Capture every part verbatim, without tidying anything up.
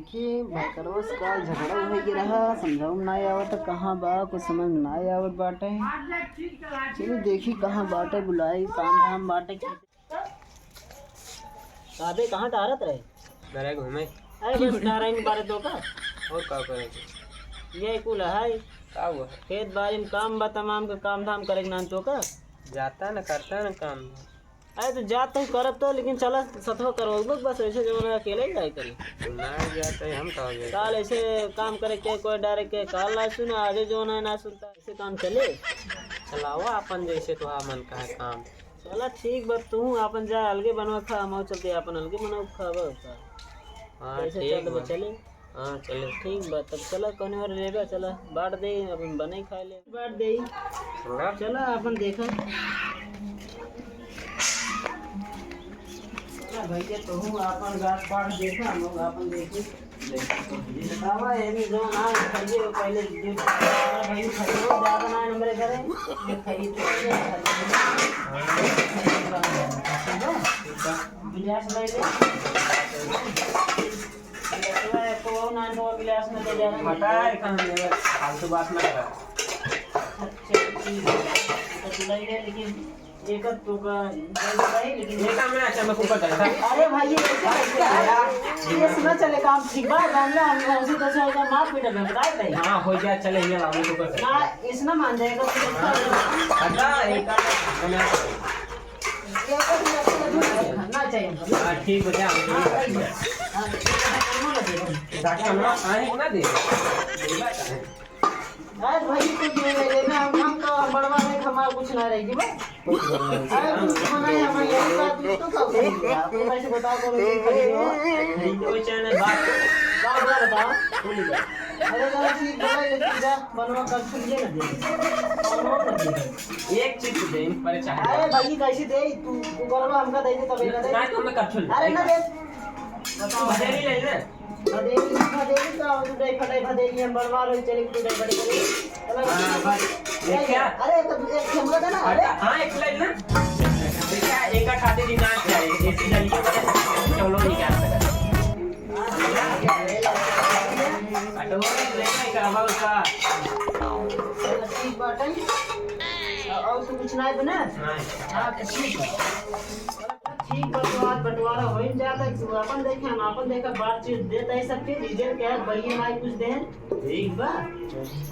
देखी, भकरवा से काल झगड़ा होइ गया रहा, समझाऊ में नाहीं आवत, कहाँ बा, कुछ समझ में नाहीं आवत बाटे। चली देखी कहाँ बाटे, बुलाई, काम धाम बाटे। काबे कहाँ टहरत रहे? घरे घूमे। अरे बस टहरे के बारे तो का? और का करे के? ये कुल है। का हुआ? खेत बारी में काम बा तमाम के, काम धाम करे के नाम तो का? जाता न करता न काम। अरे तो जात तो करब तो, लेकिन चला सथवा करवाबो, बस ऐसे जमाना अकेले ही जाए करी। तो ना जाते हम कहाँ जाए? काल ऐसे काम करे के कोई डायरेक्ट के काल ना सुना, आज जमाना ना सुनता, ऐसे काम चले। चलावा अपन जैसे तोहार मन का है काम। चला ठीक बा, तू अपन जा अलगे बनवा खा, हम चलते अपन अलगे बनवा खाबा का। हाँ, कैसे ठीक चल बा। चले? हाँ, चले। ठीक बा, तब चला, कौन और लेबा, चला, बांट दे, अपन बने खाए ले, बांट दे। चला। चला, अपन देखा। चला भैया, तू अपन गाछ पात देखा, हम लोग अपन देखी। बतावा, एमे जो ना खइए, वो पहले जो भाई खइए, ज्यादा ना नंबर करे, ये खइए तो ये खइए। गिलास ले ले। गिलास में एको ना दो, गिलास में दे दे। हटा, एखन फालतू बात ना करा। अच्छा, ठीक है। तो ले ले, लेकिन एक तो का, लेकिन एक में अच्छा में कुकर डालता। अरे भाई, ये कैसे करते हैं यार? ये सुना चले काम ठीक बा, जानले हम उसे दस हजार मार पीटे में बताए थे। हाँ, हो गया, चले, ये लाओ कुकर। ना, इसना मान जाएगा, तो इसका हटा, एक बना। ये तो हम लोग को दूर रखना चाहिए हमको। हाँ, ठीक बचा, हम हाँ, लोग सही है। हाँ, ये तो हम लोग को दूर रखना। ताकि हम लोग आए ना दे। आज भाई को दे रहे ना, हम, हम तो बड़वा है, हमारा कुछ ना रहेगी बस। अरे, कुछ बनाए, हमारे यही बात, कुछ तो कहो, सही है। आप तो कैसे बताओ, करो, ये खरीदो। नहीं तो कोई चैनल बात। बात ना बताओ, भूल गया। अरे, जरा सी बोला, ये चीज़ है, बनवा कर छुड़िए ना दे। बनवा कर दे। एक चीज दे, पर चाहे। अरे भाई, कैसे दे? तू, तू करवा हमका दे दे, तब एक दे। ना, तो मैं कर छुड़। अरे, ना दे। बताओ, भदेली ले ले। भदेली, भदेली तो, तू दे, फटे भदेली, हम बनवा रहे, चले, तू दे, फटे भदेली। हाँ, बस। ये क्या? अरे, तो एक चम्मच है ना, अरे। हाँ, एक ले ना। देखा, एक खाते दिन ना चाहिए, ऐसी जल्दी चलो, नहीं कर सकते। ठीक बाटे। और तो कुछ ना बना? हाँ, तो ठीक है। ठीक बा, तो आज बंटवारा हो ही जाता, तू अपन देखे, हम अपन देखा, बातचीत देता है सबके, लीजिए क्या है, बढ़िया ना कुछ दे। ठीक बा।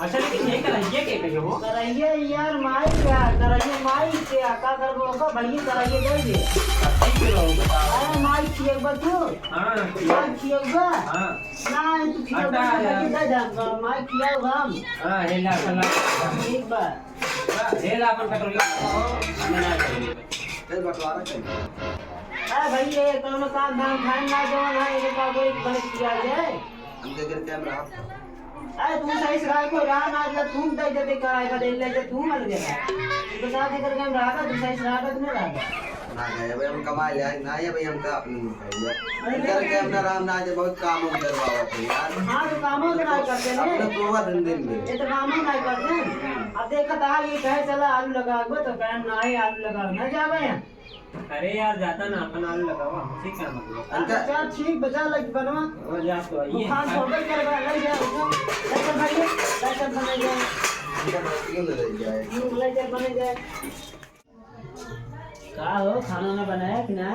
अच्छा, लेकिन ये कराइए के कहियो हो? कराइए यार, माई क्या? कराइए माई क्या? का करबो ओका? भैया कराइए दे दे। ठीक रहो, बताओ। अरे माई खिएबा तू? हाँ, खिएबा। माई खिएबा? हाँ। ना, तू खिएबा, हटा तो यार। भैया दे दे, माई खिएबा हम। हाँ, हे ला, ला। ठीक बा। हे ला, अपन कटोरी। हमें ना चाहिए। फिर बंटवारा चाहिए। अरे भैया, ये कौनो काम धाम खाए ना, जो ना, ये का कोई गलत किया जाए? हमके घर कैमरा आप। अरे तू सही से रहा, कोई रहा ना, जब तू दे देते कराए का, दे ले, जब तू मर गया। तो साथ ही करके हम रहा था, तू सही से रहा था, तू नहीं रहा था। ना गए भाई, हम कमा ले आए, ना ये भाई, हमका अपनी नहीं खाई है। अरे घर के अपना राम ना आज बहुत काम हो गया बाबा तो यार। हाँ, तो कामों तो ना करते हैं। अपना पूरा दिन दिन में। ये तो कामों ना करते हैं। अब देखा था, ये कहे चला आलू लगा दो, तो कहे ना, ये आलू लगा ना जावे। अरे यार, जाता ना, अपन आलू लगावा, हमसे क्या मतलब? अच्छा, ठीक, बचा लग बनवा। और जा तो आइए। दुकान छोड़ कर कर बना, ले जा, उठा। ले चल भाई, ले चल बना जा। ले चल बना जा। का हो, खाना ना बनाया कि ना?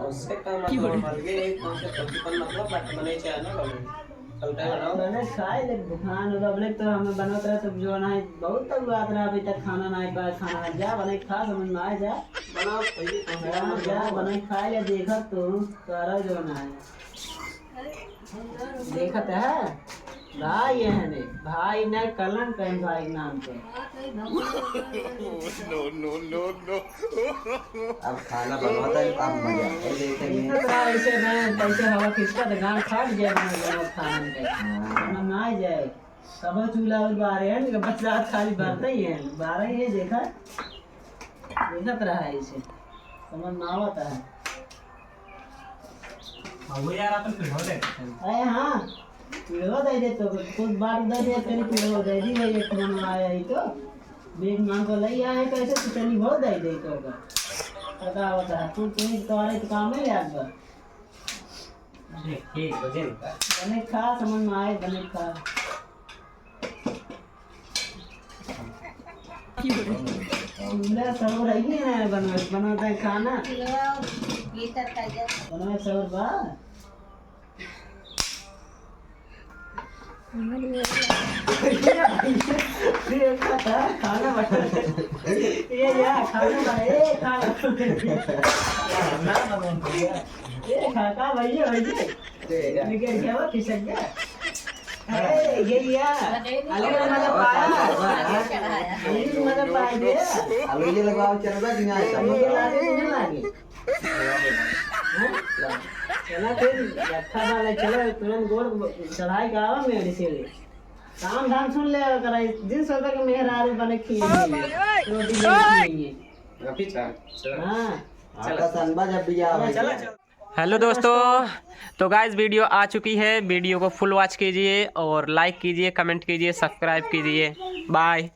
उससे का मतलब, हम अलगे एक कौन से कौन से मतलब बात बनाई चाहे ना बाबू? चलता है बनाओ। मैंने खाए ले भुखान हो, अब ले तो हमें बनत रहे तो जो ना है, बहुत तक बात रहा, अभी तक खाना ना पाए, खाना ना जा, बने खा, समझ में आए जा। बनाओ, सही है, कौन से हाँ, कौन से जा, बनाओ? बने खाए ले, देखत तो, करो जो ना है। देखत है? भाई है ने, भाई ने कलंक है भाई नाम पे। No, no, no, no। अब खाना बनवाता है, अब मजा। ये देखते हैं। इतना तो रहा ऐसे में, कैसे हवा खिसका तो गांड फाट गया, बने बने खाना में। हाँ। खाना ना आ जाए। सब चूल्हा और बारे हैं, लेकिन बस रात खाली बारते ही हैं। बारह ही है, देखा? देखत रहा ऐसे। समझ ना आवता है। हाँ, वो यार, अपन फिर हो जाए। अरे हाँ, पीढ़ो दे दे तो, खुद बात दे दे, फिर पीढ़ो दे दी, भाई, एक मन आया ही तो। बेग मांग को लई आए, कैसे तो चली हो दे दे तो का। पता होता है, तू, तू ही तुम्हारे तो काम ही याद बा। ठीक, ठीक, बजिन। बने खा, समझ में आए, बने खा। चूल्हा सब रही है, बनवे, बनवे खाना। चूल्हा, हीटर का गैस। बनवे सब बा। ये, ये, ये खाना बना। ये, ये खाना बना, ये खाना। ये खा, खा, भैया, भैया। निकल गया, वो खिसक गया। अरे, ये लिया। अलग अलग मजा पाया। अलग अलग मजा पाया, ये। अलग अलग लगाओ, चल बा, बिना ये लागे, बिना लागे। हाँ? चला फिर, अच्छा वाला, चलो, तुरंत गोड़ चढ़ाई के आवा मेरे से। काम धाम सुन ले, अगर इस दिन सोचा कि मेहरारू बने खिएंगे, रोटी बने खिएंगे। रफी चा, चला। हाँ। चला। आपका सनबा जब भी आवे। चला, चला। हेलो दोस्तों, तो गाइस, वीडियो आ चुकी है, वीडियो को फुल वॉच कीजिए और लाइक कीजिए, कमेंट कीजिए, सब्सक्राइब कीजिए। बाय।